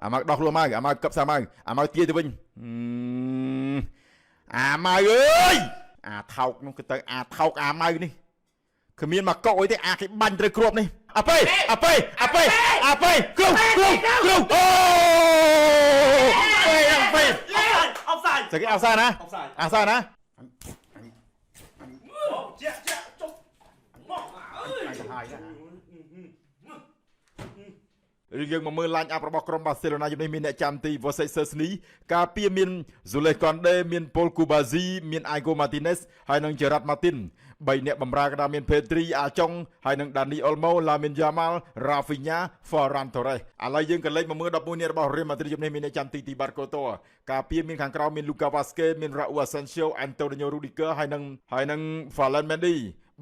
អាម៉ៅដោះខ្លួនមកអាម៉ៅកឹបសាម៉ៅអាម៉ៅទាយទៅវិញអាម៉ៅអើយអាថោកនោះគឺទៅអាថោកអាម៉ៅនេះគ្មានមកកុកអីទេអាគេបាញ់ត្រូវគ្រាប់នេះអាប៉េអាប៉េអាប៉េអាប៉េគ្រូគ្រូគ្រូអូប៉េអាប៉េ អបសាយ ស្អីគេអោសាណា អបសាយ អោសាណា អូជាជាចុះមកអើយ ទៅហើយណាឬយើងមកមើល line up របស់ក្រុមបាសេឡូណាយប់នេះមានអ្នកចាំទី Jose Sesni ការពារមាន Jules Koundé មាន Paul Cubarsí មាន Iago Martinez ហើយនិង Gerard Martin បីអ្នកបម្រើកណ្ដាលមាន Pedri អាចុងហើយនិង Dani Olmo Lamine Yamal Rafinha Ferran Torres ឥឡូវយើងក៏លេខមកមើល11នាក់របស់ Real Madrid យប់នេះមានអ្នកចាំទីទីបាត់កូតូការពារមានខាងក្រោមមាន Luka Vasquez មាន Raul Asensio Antonio Rudiger ហើយនិង Ferland Mendy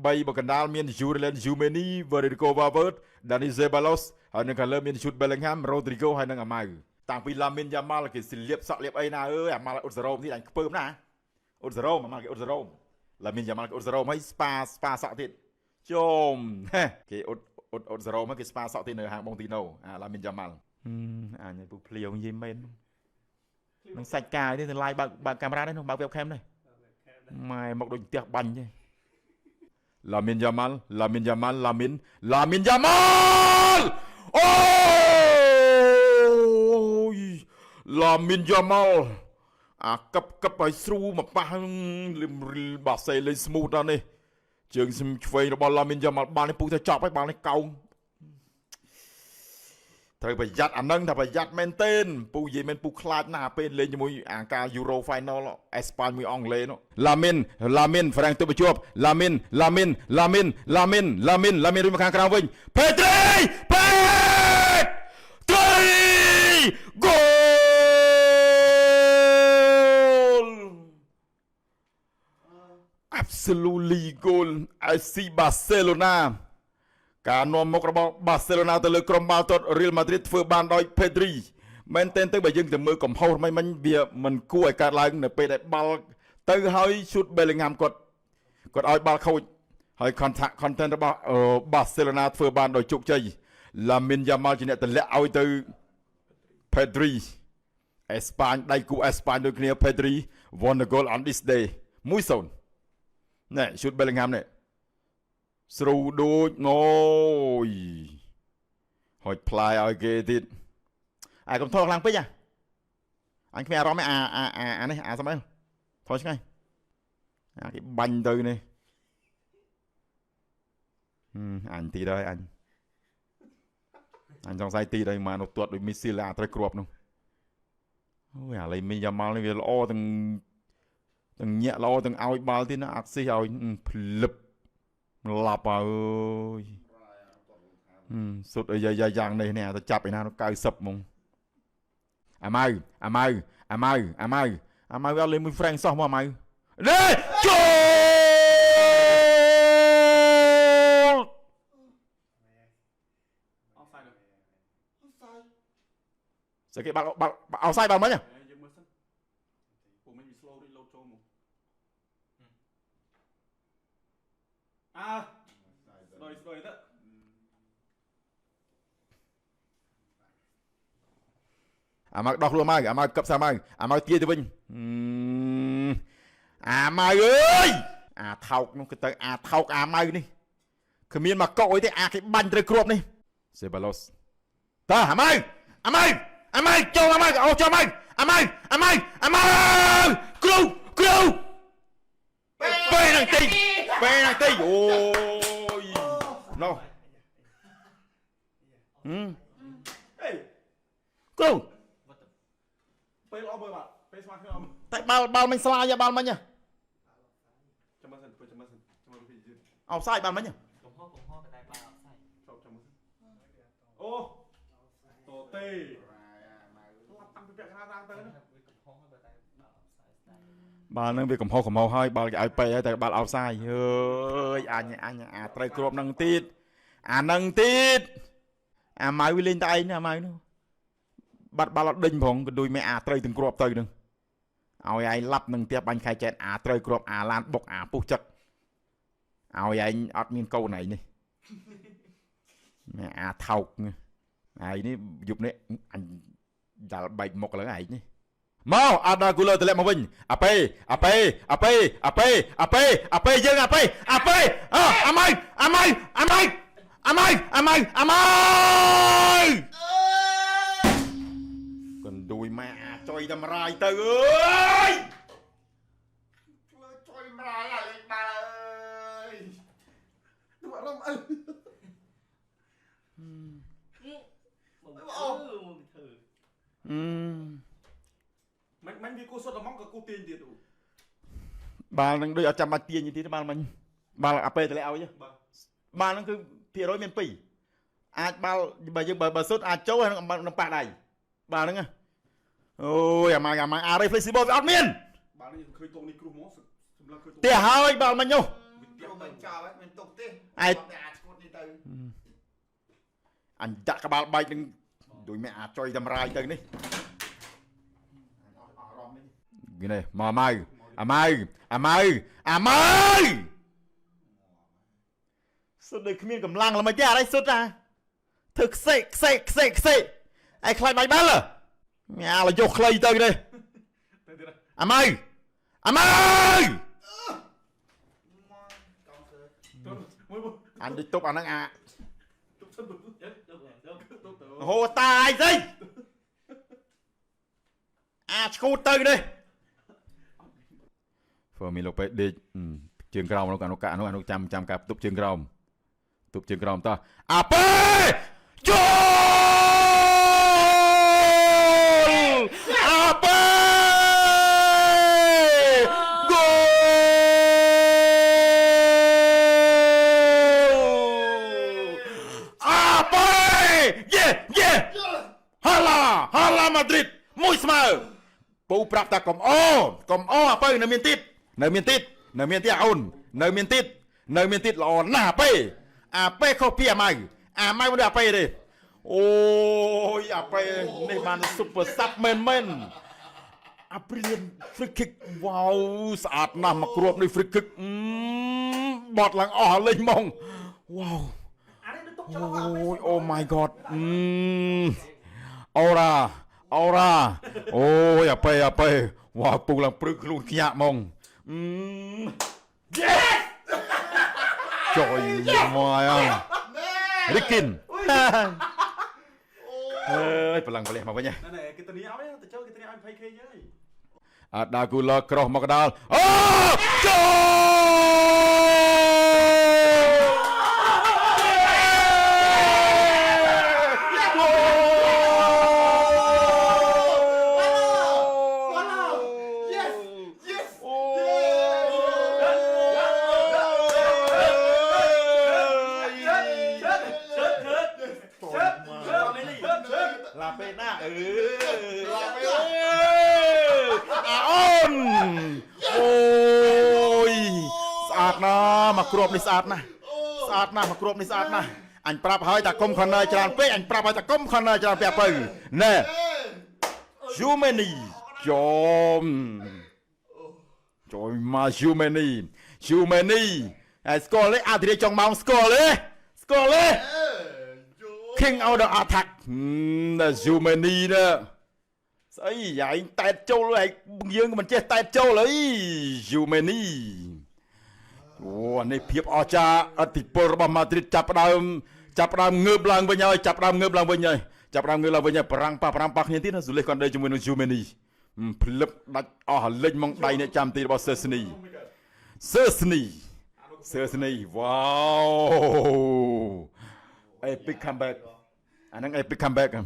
បីបកណ្ដាលមាន Julian Jumeni Federico Valverde Dani Ceballos ហើយនៅខាងលើមាន Jude Bellingham Rodrigo ហើយនិងអាម៉ៅតាំងពី Lamine Yamal គេសលៀបសក់លៀបអីណាអើយអាម៉ាល់អ៊ុតសារ៉ូមនេះអញខ្ពើមណាអ៊ុតសារ៉ូមអាម៉ាល់គេអ៊ុតសារ៉ូម Lamine Yamal គេអ៊ុតសារ៉ូមហើយស្ប៉ាស្ប៉ាសក់ទៀតជុំហេគេអ៊ុតអ៊ុតអ៊ុតសារ៉ូមហើយគេស្ប៉ាសក់ទៀតនៅហាងបងទីណូអា Lamine Yamal អញឲ្យពូភ្លាវនិយាយមែននឹងសាច់កាយនេះទៅ live បើកបើកកាមេរ៉ានេះបើក webcam នេះម៉ែមកដូចផ្ទះបាញ់ទេ Lamine Yamal Lamine Yamal Lamine Lamine Yamal អូយ Lamine Yamal អាកឹបកឹបឲ្យស្រូមកប៉ះលឹមបាសេលេង smooth ដល់នេះជើងឆ្វេងរបស់ Lamine Yamal បាល់នេះពុះទៅចប់ហើយបាល់នេះកោងត្រូវប្រយ័ត្នអានឹងថាប្រយ័ត្នមែនទែនពូនិយាយមែនពូខ្លាចណាស់ពេលលេងជាមួយអាការ Euro Final អេស្ប៉ាញមួយអង់គ្លេសនោះ Lamine Lamine ហ្វ្រាំងទៅបញ្ជាប់ Lamine Lamine Lamine Lamine Lamine Lamine រួចមកខាងក្រៅវិញ Pedri Pedri goal absolutely goal FC Barcelona ការនាំមុខរបស់បាសេឡូណាទៅលើក្រុមបាល់ទាត់ Real Madrid ធ្វើបានដោយ Pedri មែនទែនទៅបើយើងទៅមើលកំហុសមិញមិញវាមិនគួរឲ្យកើតឡើងនៅពេលដែលបាល់ទៅហើយ shoot Bellingham គាត់គាត់ឲ្យបាល់ខូចហើយ contact content របស់បាសេឡូណាធ្វើបានដោយជោគជ័យ Lamine Yamal ជាអ្នកតម្លាក់ឲ្យទៅ Pedri អេស្ប៉ាញដៃគូអេស្ប៉ាញដូចគ្នា Pedri won the goal on this day 1-0ណែ shoot Bellingham នេះស្រូដូចងយហុចផ្លាយឲ្យគេទៀតអាកុំថតខ្លាំងពេកអាអញគ្មានអារម្មណ៍ទេអាអាអាអានេះអាស្អីថយឆ្ងាយអាគេបាញ់ទៅនេះហឹមអញទីដែរអញអញសង្ស័យទីដែរមកនោះទាត់ដូចមីស៊ីលអាត្រូវគ្រាប់នោះអូយអាឡៃមីយ៉ាម៉ាល់នេះវាល្អទាំងទាំងញាក់ល្អទាំងឲ្យបាល់ទៀតណាអាក់ស៊ីឲ្យភ្លឹបឡាប់អើយសុទ្ធអីយ៉ាយ៉ាងនេះនេះទៅចាប់ឯណានោះ90ហ្មងអាម៉ៅអាម៉ៅអាម៉ៅអាម៉ៅអាម៉ៅអត់លេងមួយហ្វ្រេងសោះមកអាម៉ៅនេះចូល អបសាយទៅ ស្អីគេបាល់បាល់អោសាយបាល់មិញ យើងមើលសិនពួកមិញវា slow ដូចលោតចូលមកអើស្ដុយស្ដុយទៅ អាម៉ៅដោះខ្លួនមកអាម៉ៅកឹបសាម៉ៅអាម៉ៅទាយទៅវិញអាម៉ៅអើយអាថោកនោះគឺទៅអាថោកអាម៉ៅនេះគ្មានមកកុកអីទេអាគេបាញ់ត្រូវគ្រាប់នេះសេបាឡូសតើអាម៉ៅអាម៉ៅអាម៉ៅចូលអាម៉ៅអូចូលអាម៉ៅអាម៉ៅអាម៉ៅអាម៉ៅគ្រូគ្រូពេលហ្នឹងតិចពេលហ្នឹងតិចអូយណូហឹម អេ គ្រូ ពេលអស់មើលបាទពេលស្មាតគ្នាអស់ តែបាល់បាល់មិញស្លាយបាល់មិញ ចាំមើលសិនចាំមើលសិនចាំមើលពីយឺត អោសាយបាល់មិញ កំហុសកំហុសតែបាល់អត់ស្អី ចប់ចាំមើលសិនអូតទេឡាប់តាំងពីពាក់កណ្ដាលតាំងទៅណា វាកំហុសតែបាល់អត់ស្អីស្ដាយ បាល់ហ្នឹងវាកំហុសកំហុសហើយបាល់គេឲ្យពេហើយតែបាល់អោសាយអើយអញអញអាត្រូវគ្រាប់ហ្នឹងទៀតអាហ្នឹងទៀតអាម៉ៅវាលេងតែឯងណាអាម៉ៅនោះបាត់បាល់អត់ដេញផងក៏ដូចមេអាត្រូវទាំងគ្រាប់ទៅហ្នឹងឲ្យឯងឡាប់នឹងផ្ទះបាញ់ខែចែកអាត្រូវគ្រាប់អាឡានបុកអាពុះចឹកឲ្យឯងអត់មានកូនឯងនេះមេអាថោកឯងនេះយប់នេះអញ ដាល់បែកមុខឡើងឯងនេះមកអាដាគូលឺតម្លាក់មកវិញអាប៉េអាប៉េអាប៉េអាប៉េអាប៉េអាប៉េយើងអាប៉េអាប៉េអអាម៉ៃអាម៉ៃអាម៉ៃអាម៉ៃអាម៉ៃអាម៉ៃកណ្ដួយម៉ែអាចុយតែមរាយទៅអើយ លើចុយមរាយអាលេងបាល់អើយទៅអារម្មណ៍អើ មកអូមកធ្វើ អឺ មិនមិនវាគូសុទ្ធតែមកក៏គូទាញទៀតអូ បាល់នឹងដូចអត់ចាំបាច់ទាញទៀតបាល់មិញបាល់អាប៉េតម្លាក់ឲ្យ បាទ បាល់ហ្នឹងគឺភាគរយមាន2អាចបាល់បើយើងបើសុទ្ធអាចចូលហើយនឹងប៉ះដៃបាល់ហ្នឹងអូយអាម៉ាអាម៉ាអារ៉េ flexible វាអត់មាន បាល់នេះឃើញតងនេះគ្រោះមកសម្លឹងឃើញតង ទះហើយបាល់មិញនោះ វាទៀ យកមិនចោលហើយមិនទុកទេ ឯ តែអាចឈួតនេះទៅ អញដាក់ក្បាលបែកនឹងដូចមែអាចុយតម្រាយទៅនេះ អស់អារម្មណ៍នេះ នេះមកម៉ៅអាម៉ៅអាម៉ៅអាម៉ៅសុទ្ធដូចគ្មានកម្លាំងល្មិចទេអរិយសុទ្ធណាធ្វើខ្សេខ្សេខ្សេខ្សេឯខ្លាចបាយបាល់ញ៉ាលយកខ្លីទៅនេះ ទៅទៀត អាម៉ៅអាម៉ៅ មកកងសើ ទៅមួយមួយ អញដូចទប់អាហ្នឹងអា ទុកសិនទុក ទៅទៅ ទុកទៅ ហូតាយស្អីអាឈូតទៅនេះហ្វឺមីឡូប៉េដេកជើងក្រោមនោះអានោះកានោះអានោះចាំចាំការទប់ជើងក្រោមទប់ជើងក្រោមតោះអាប៉េចូលអាប៉េហ្គោលអាប៉េយេយេហាឡាហាឡាម៉ាឌ្រីតមួយស្មើពូប្រាប់ថាកុំអូកុំអូអាប៉េនៅមានទៀតនៅមានទៀតនៅមានទៀតអូននៅមានទៀតនៅមានទៀតល្អណាស់អាប៉េអាប៉េខុសពីអាម៉ៅអាម៉ៅមិនដូចអាប៉េទេអូយអាប៉េនេះបាន super sub មែនមែនអាព្រៀន free kick វ៉ាវស្អាតណាស់មកគ្រាប់នេះ free kick អឺបត់ឡើងអស់លេងហ្មងវ៉ាវ អានេះដូចទុកចោលអា អូយ Oh my god អឺអូរ៉ាអូរ៉ាអូយអាប៉េអាប៉េវ៉ាពូឡើងព្រឹកខ្លួនខ្ញាក់ហ្មងអឺ Yes ចុយមកអើរីគិនអើយប្រឡងប្រលះមកវិញ ណែណែគេធានាឲ្យទៅចូលគេធានាឲ្យ 20k យើយ អាដាគូឡាក្រោះមកកដាលអូចូល Yes Yes អូឡាពេណាអឺឡាពេអាអូនអូយស្អាតណាស់មកគ្រាប់នេះស្អាតណាស់ស្អាតណាស់មកគ្រាប់នេះស្អាតណាស់អញប្រាប់ហើយតាគុំ corner ច្រើនពេកអញប្រាប់ហើយតាគុំ corner ច្រើនពេកពៅណែ Jumeni ចំចូលមក Jumeni Jumeni ហើយស្គាល់ទេអាធិរាជចុងម៉ោងស្គាល់ទេស្គាល់ទេ King of the attack ណា Jumeni ណាស្អីឯងតែតចូលឯងយើងមិនចេះតែតចូលអី Jumeni អូអានេះភាពអស្ចារ្យអធិពលរបស់ម៉ាឌ្រីតចាប់ផ្ដើមចាប់ផ្ដើមងើបឡើងវិញហើយចាប់ផ្ដើមងើបឡើងវិញហើយចាប់ផ្ដើមងើបឡើងវិញហើយបារាំងប៉ះបារាំងប៉ះគ្នាទៀតណាស៊ូលេសគាត់ដេកជាមួយនឹង Jumeni ភ្លឹបដាច់អស់លិញមកដៃអ្នកចាំទីរបស់សឺស្នីសឺស្នីសឺស្នីវ៉ាវ epic comeback អាហ្នឹង epic comeback ខ្ញុំ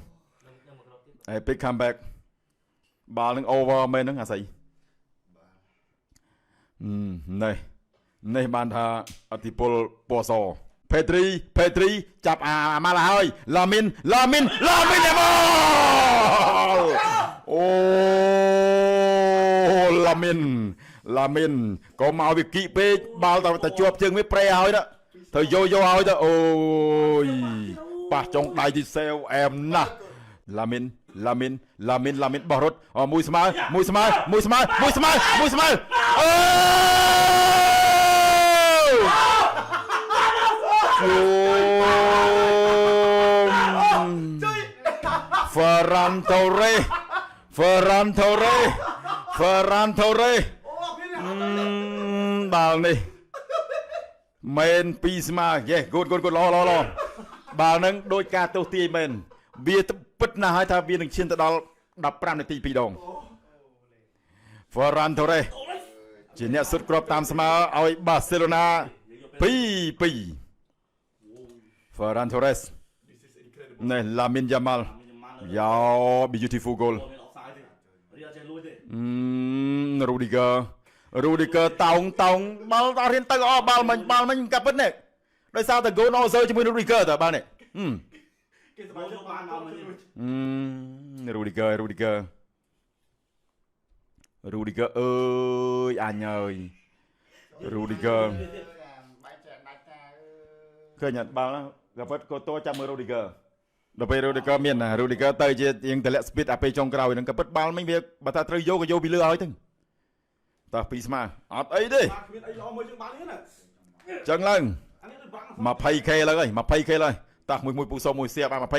ខ្ញុំមកគ្រាប់ទៀត epic comeback បាល់នឹង over មែនហ្នឹងអាស័យនេះនេះបានថាអធិពលពណ៌សភេត្រីភេត្រីចាប់អាអាម៉ាល់ហើយឡាមីនឡាមីនឡាមីនយ៉ាម៉លអូឡាមីនឡាមីនកុំមកវាគីពេកបាល់តែតែជាប់ជើងវាប្រេហើយទៅត្រូវយកយកហើយទៅអូយប៉ះចុងដៃទីសេវអែមណាស់ឡាមីនឡាមីនឡាមីនឡាមីនបោះរត់អមួយស្មើមួយស្មើមួយស្មើមួយស្មើមួយស្មើអើជុំ Ferran Torres Ferran Torres Ferran Torres អូអភិនេះ បាល់នេះមែនពីរស្មើយេ good good good ល្អល្អល្អបាល់ហ្នឹងដោយការទោសទាយមែនវាពិតណាស់ហើយថាវានឹងឈានទៅដល់15នាទីពីរដង Ferran Torres ជាអ្នកសុទ្ធគ្រាប់តាមស្មើឲ្យបាសេឡូណា2-2 Ferran Torres This is incredible. នេះ Lamine Yamal មានម៉ាន់ យ៉ា beautiful goal. មានអฟសាយទេរៀនចេះលួចទេ អឺ Rudiger Rudiger តោងតោងបាល់ដល់រៀនទៅអស់បាល់មិញបាល់មិញកាពិតនេះដោយសារតែ goal អសើជាមួយ Rudiger តើបាល់នេះហឹម គេសប្បាយចិត្តបានមកមិញ អឺ Rudiger Rudiger Rudiger អើយអញអើយ Rudiger បាយចែកដាច់តាអើយ ឃើញអត់បាល់ហ្នឹងកាពិតក៏តចាំមើល Rudiger ដល់ពេល Rudiger មានណា Rudiger ទៅជារៀងតម្លាក់ speed អាពេលចុងក្រោយហ្នឹងកាពិតបាល់មិញវាបើថាត្រូវយកក៏យកពីលើឲ្យទៅតោះពីរស្មើអត់អីទេ បាទគ្មានអីល្អមើលជាងបាល់នេះណា ចឹងឡើង អានេះដូចបាំង 20K ឡើងហើយ 20K ឡើងតោះមួយមួយពូសុំមួយសៀបអា 20K តោះ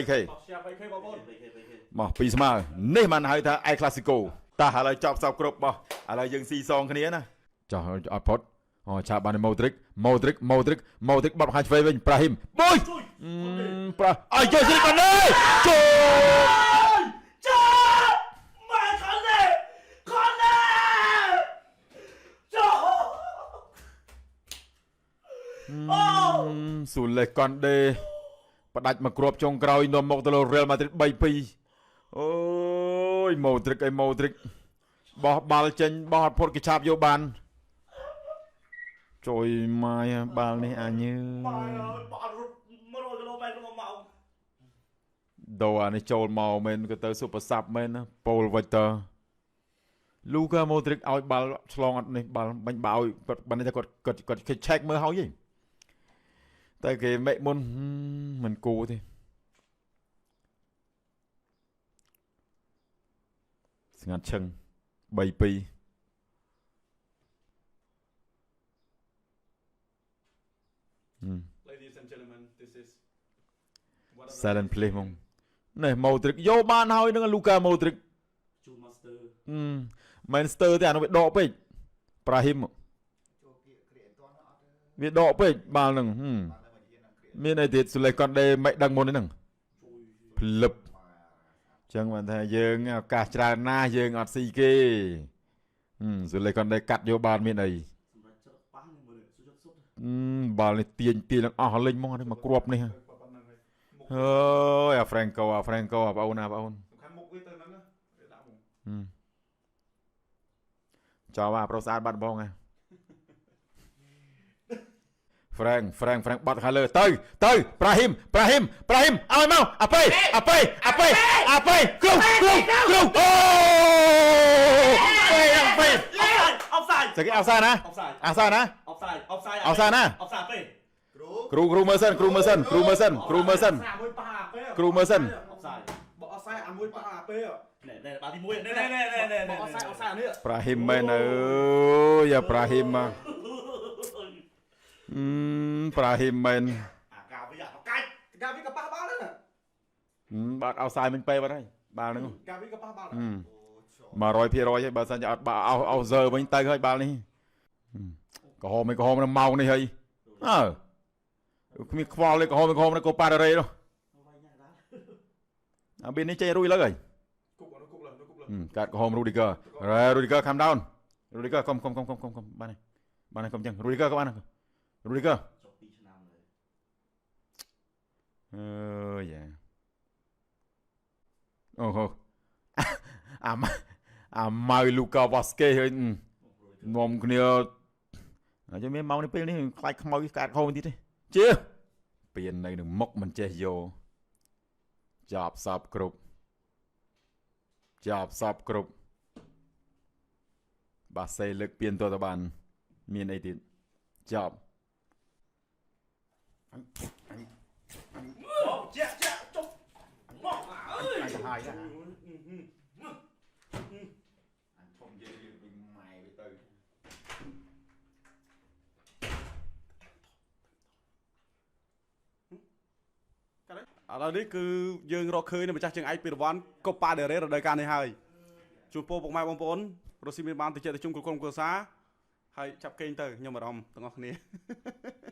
share 2K បងប្អូន 2K 2K មកពីរស្មើនេះបានហៅថាអេក្លាស៊ីកូតោះឥឡូវចប់សពគ្រប់បោះឥឡូវយើងស៊ីសងគ្នាណាចោះអត់ផុតអូឆាបបានម៉ូទ្រិកម៉ូទ្រិកម៉ូទ្រិកម៉ូទ្រិកបាត់ខាងឆ្វេងវិញប្រាហ៊ីមបុយ ជួយ ប្រាអាយចូលស៊ីកណេចូល ចូលម៉ែខនទេខនទេចូលអូ ស៊ូលេកនដេផ្ដាច់មកគ្រាប់ចុងក្រោយនាំមកទៅលើ Real Madrid 3-2អូយម៉ូទ្រិកអីម៉ូទ្រិកបោះបាល់ចេញបោះអត់ផុតគេឆាបយកបានជួយម៉ាយបាល់នេះអញើ ម៉ែអើយបាល់រត់100គីឡូម៉ែត្រក្នុងម៉ោង ដូអានេះចូលមកមែនក៏ទៅស៊ុបសាប់មែនណាប៉ូលវិកទ័រលូកាម៉ូទ្រិកឲ្យបាល់ឆ្លងអត់នេះបាល់បាញ់បើឲ្យគាត់បានន័យថាគាត់គាត់គាត់គេ check មើលហើយហីតែគេមេមុនមិនគូទេស្ងាត់ឈឹង3-2ហឹម Ladies and gentlemen, this is one of the Silent play ហ្មងនេះម៉ូទ្រិកយកបានហើយនឹងលូកាម៉ូទ្រិក ជូន master អឺមែនស្ទើទេអានោះវាដកពេកប្រាហ៊ីម ចូលគៀកគ្រាអត់ទាន់អត់ទេ វាដកពេកបាល់ហ្នឹងហឹម បានតែមកយាននឹងគ្រា មានអីទៀតសុលេកនដេមិនដឹងមុនហ្នឹង ជួយ ភ្លឹបចឹងបានថាយើងឱកាសច្រើនណាស់យើងអត់ស៊ីគេហឹមសុលេកនដេកាត់យកបានមានអី សម្រាប់ចិត្តប៉ះនេះមើលសុទ្ធសុទ្ធ ហឹមបាល់នេះទាញទាញឡើងអស់លេងហ្មងនេះមកគ្រាប់នេះ ប៉ុណ្្នឹងហើយមុខ អើយអាហ្វ្រេងកូអាហ្វ្រេងកូអាបងអូនអាបងអូន សំខាន់មុខវាទៅហ្នឹងណាវាដាក់ហ្មង ហឹមចោលអាប្រុសស្អាតបាត់បងហ៎ហ្វ្រេងហ្វ្រេងហ្វ្រេងបាត់ខាងលើទៅទៅប្រាហ៊ីមប្រាហ៊ីមប្រាហ៊ីមឲ្យមកអាប៉េអាប៉េអាប៉េអាប៉េគ្រូគ្រូគ្រូអូប៉េអាប៉េ អฟសាយ សគេអោសាណា អฟសាយ អោសាណា អฟសាយអฟសាយ អោសាណា អฟសាយពេ គ្រូ គ្រូគ្រូមើលសិនគ្រូមើលសិនគ្រូមើលសិនគ្រូមើលសិន អាមួយប៉ះអាពេ គ្រូមើលសិន អฟសាយ បើអត់សាយអាមួយប៉ះអាពេ ណែណែបាល់ទី1ណែណែណែណែ បើអត់សាយអត់សាយអានេះ ប្រាហ៊ីមមែនអើយអាប្រាហ៊ីមអឺប្រាហ៊ីមមែន អាកាវាអាកាច់ កាវីក៏ប៉ះបាល់ដែរណា បាត់អោសាយមិញពេបាត់ហើយបាល់ហ្នឹង កាវីក៏ប៉ះបាល់ ហឹម អូច 100%ហើយបើសិនជាអត់បាក់អោអោសើវិញទៅហើយបាល់នេះក្រហមឯក្រហមនៅម៉ោងនេះហើយអើគ្មានខ្វល់ទេក្រហមឯក្រហមនៅកូប៉ារ៉េនោះ វាយញ៉ាំដែរ អាប៊ីនេះចេញរួយលើហើយ គុកអត់គុកលើគុកលើ កាត់ក្រហមរូឌីហ្គឺរ៉េរូឌីហ្គឺ calm down រូឌីហ្គឺកុំកុំកុំកុំកុំកុំបានហើយបានហើយកុំចឹងរូឌីហ្គឺក៏បានរូឌីហ្គឺ ចុះ2ឆ្នាំហើយ អើយយ៉ាអូហូអាម៉ាអាម៉ៅលូកាវ៉ាស្កេហើយនាំគ្នាអញ្ចឹងមានម៉ោងនេះពេលនេះខ្លាចខ្មៅកាត់ខោទៀតទេជាពៀននៅនឹងមុខមិនចេះយកចប់សពគ្រប់ចប់សពគ្រប់បាសេលើកពៀនទៅតបាន មានអីទៀតចប់ មកជាក់ជាក់ចុះមកអើយ អាចទៅហើយណាអញធំនិយាយរឿងពីម៉ែវាទៅ ឥឡូវនេះគឺយើងរកឃើញនៅម្ចាស់ជើងឯកពីរង្វាន់កូប៉ាដេរ៉េរដូវកាលនេះហើយ ជូនពរពុកម៉ែបងប្អូនរស់ស៊ីមានបានតិចតិជុំគ្រប់ក្រុមគ្រួសារហើយចាប់គេងទៅខ្ញុំអារម្មណ៍ទាំងអស់គ្នា។